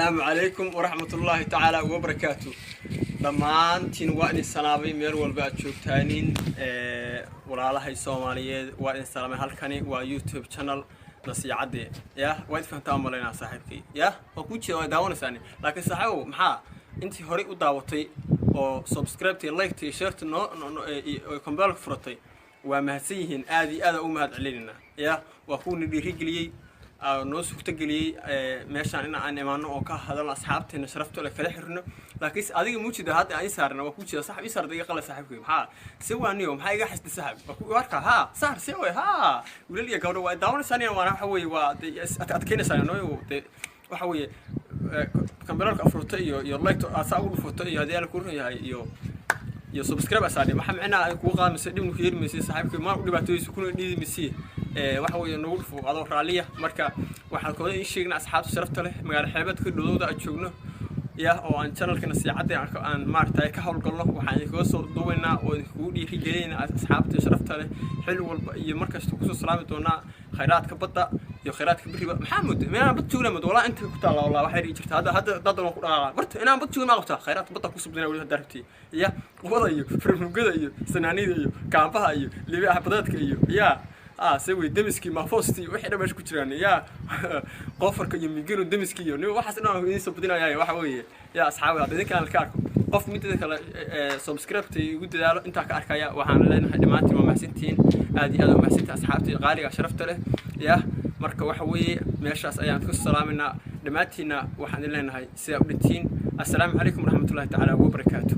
Assalaamu calaykum waraxmatullaahi tacaala wabarakaatu. Dhammaantiin waa idin salaamay meel walba aad joogtaanin, walaalahay Soomaaliyeed, waa idin salaamay. Halkani waa YouTube channel Nasiicadde. Ya waa id fahantaa malaynaa, saaxiibkay. Ya waa kuu jeeda, waa daawanaysaani, laakiin saaxiibow, maxaa intii horey u daawatay oo subscribe-ta, like-ta iyo share-ta noo kombeelka furatay, waa mahadsan yihiin, aad iyo aad u mahad celinayna. Ya waa kuwina dhiirigeliyey, noo suurtageliyey meeshaan in aan imaano oo ka hadalno, asxaabteena sharafta leh kala xirno. Laakiinse adiga muujida hadda aan ii saarna, waa kuu jeeda saxib, ii saarda, iga qala saaxiibkay. Maxaa se waaniyo, maxaa iga xasdi saaxib? Waa ku arkaa, ha saar se way, ha wiilal iyo gabdho waa daawanaysaan, waana waxa weeye waa adkeynaysaan noo de. Waxa weeye kambeelka afurto iyo like aad saa ugu dhufato iyo haddii alla kuu run yahay iyo subscribe asaadhe, waxa micnaha ay kugu qaadmaysa, dhibna ku yeeri maysa saaxiibkay, ma u dhibaatooysa kuna dhiidi maysi. Waxa weeye nagu dhufo adoo raalliya. Marka waxaan kooda ii sheegnaa asxaabta sharafta leh, magaalo xeebeedka dhowdowda aad joogno ya oo aan channelka Nasiicadda aan maaragtay ka howlgalno. Waxaan idinkaga soo duubaynaa oo idinkugu dhiirigelinaynaa asxaabta sharafta leh, xil walba iyo markasta kusoo salaami doonaa khayraadka badda iyo khayraadka beriba. Maxaa muddo inaan bad joogna muddo walaa inta ku taalla, walaa waxay dhihi jirta hadda waan ku dhaqaaqa barta inaan bad joogna. Ma qabtaa khayraadka badda ku subdina weli haddaa rabtii ya qubada iyo farmugada iyo sanaanida iyo kaambaha iyo libaaxa badeedka iyo ya se wey demiskii maafoostii wixii dhan meesha ku jiraan, ya qoofarka iyo miganu demiskii iyo nin waxaas dhan idiin soo badinaya. Waxa weeye ya asxaabi, hadda idinkaan ka arko qof midda kale subscribe-ta igu dadaalo intaa ka arkaya. Waxaan leenahay dhammaantiin waa mahadsantihiin, aad iyo aad waa mahadsantihiin asxaabtii qaaliga sharafta leh. Ya marka waxa weeye meeshaas ayaan ku salaaminaa dhammaantiinna. Waxaan idin leenahay sidaa u dhintiin. Assalaamu calaykum waraxmatullahi tacaala wabarakaatu.